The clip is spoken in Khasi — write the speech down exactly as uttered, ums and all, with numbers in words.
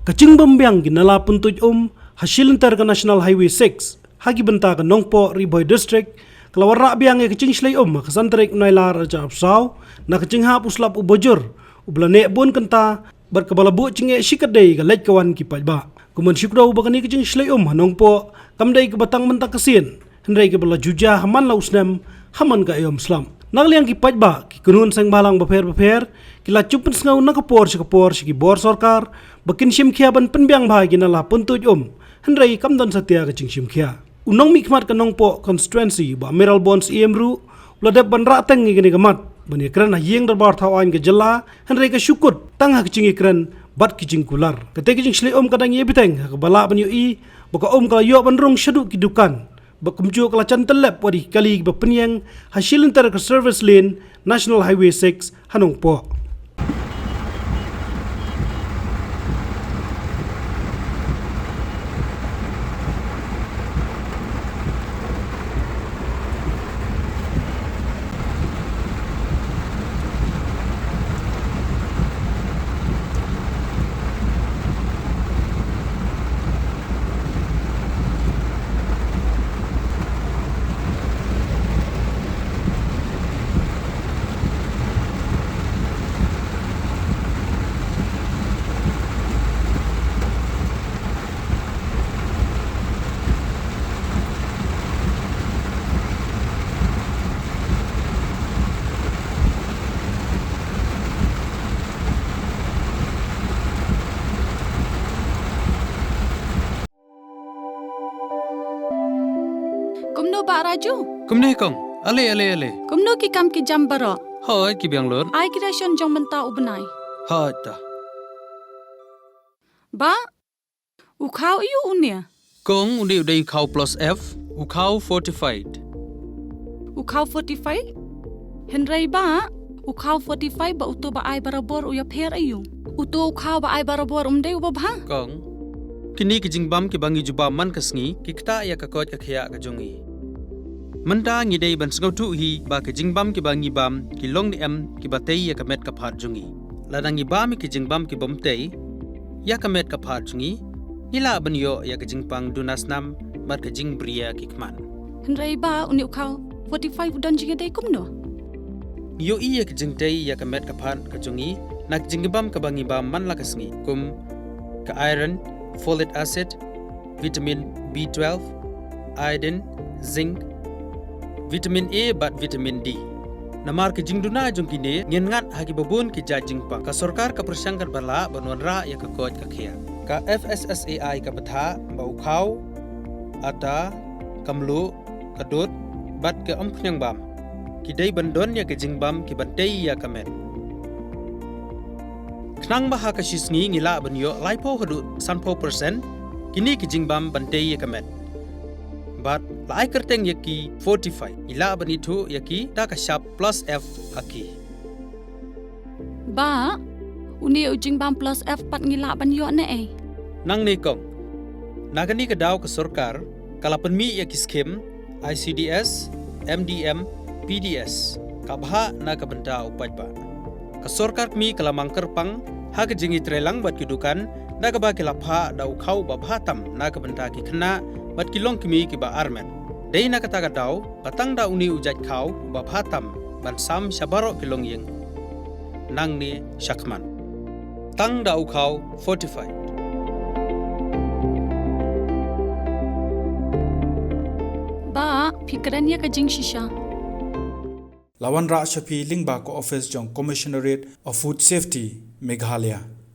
Ka jingbymbiang ki nala pyntuid um ha shilynter ka National Highway six ha ki bynta ka Nongpoh, Ri Bhoi District, ka la wanrah biang ïa ka jingshlei um ha ka san tarik u Nailar ar hajar arphew saw, na ka jinghap u slap u bajur uba la neh bun kynta bad kaba la buh jingeh shikatdei ïa ka leit ka wan ki paidbah. Kumno shu kdew ba kane ka jingshlei um ha Nongpoh kam dei kaba tang mynta ka sien, hynrei kaba la ju jia ha man la u snem ha man ka aïom slap. Na ka liang ki paidbah, ki kynhun seng bhalang bapher bapher ki la ju pynsngew na ka por sha ka por sha ki bor sorkar ba kin shim khia ban pynbiang bha ïa ki nala pyntuid um, hynrei kam don satia ka jingshim khia. U nongmihkhmat ka Nongpoh constituency, Bah Mayralborn Syiem ruh u la dep ban rah teng ïa kane ka mat ban ïakren ha ïing dorbar thaw aiñ ka jylla, hynrei ka shu kut tang ha ka jingïakren bad ka jingkular. Kata ka jingshlei um ka dang ïai bteng ha kaba lah ban ïohi ba ka um ka la ïoh ban rung shaduh ki dukan bad kumjuh ka la jan tyllep wat ïa ki kali kiba pynïeng ha shilynter ka service lane National Highway six ha Nongpoh. Kumno Bah Raju? Kumne kong. Ale, ale, ale. Kumno ki kam ki jam baroh? Hooid, ki biang lut. Ai ki ration jong mynta u bnai. Hooid ta. Bah, u khaw aiu une? Kong, une u dei u khaw plus F, u khaw fortified. U khaw fortified? Hynrei Bah, u khaw fortified bad uto ba ai barabor u ïapher aiu? Uto u khaw ba ai barabor um dei uba bha? Kong, kine ki jingbam kiba ngi ju bam man ka sngi ki ktah ïa ka koit ka khiah ka jong ngi. Mynta ngi dei ban sngewthuh hi ba ki jingbam kiba ngi bam ki long ne em kiba tei ïa ka met ka phad jong ngi. Lada ngi bam ïa ki jingbam kibym tei ïa ka met ka phad jong ngi, ngi lah ban ïoh ïa ka jingpang duna snam bad ka jingbriew ki khmat. Hynrei Bah, une u khaw fortified u don jingïadei kumno? Ngi ïohi ïa ka jingtei ïa ka met ka phad ka jong ngi na ka jingbam kaba ngi bam man la ka sngi, kum ka iron, folic acid, vitamin B twelve, iodine, zinc, vitamin A bad vitamin D. Namar ka jingduna jong kine, ngin ngat ha kiba bun ki jait jingpang. Ka sorkar ka pyrshang katba lah ban wanrah ïa ka koit ka khiah. Ka F S S A I ka bthah ba u khaw, ata, ka mluh, ka dud bad ka umkhñiang bam ki dei ban don ïa ka jingbam kiban tei ïa ka met. Khnang ba ha ka shi sngi ngi lah ban ïoh laiphew haduh sanphew percent kine ki jingbam ban tei ïa ka met. Bad la ai kyrteng ïa ki fortified, ngi lah ban ithuh ïa ki da ka shap plus F ha ki. Bah, une u jingbam plus F pat ngi lah ban ïoh naei? Nangne kong, na kane ka daw ka sorkar ka la pynmih ïa ki skim I C D S, M D M, P D S, ka bhah na ka bynta u paidbah. Ka sorkar kmie ka la mang kyrpang ha ka jingïatreilang bad ki dukan da kaba ki la phah da u khaw uba bha tam na ka bynta ki khynnah bad ki longkmie kiba armet. Dei na kata ka daw ba tang da une u jait khaw uba bha tam ban sam sha baroh ki longïing nangne shakhmat. Tang da u khaw fortified. Bah, phi kren ïa ka jingshisha. La wanrah sha phi lyngba ka office jong Commissionerate of Food Safety, Meghalaya.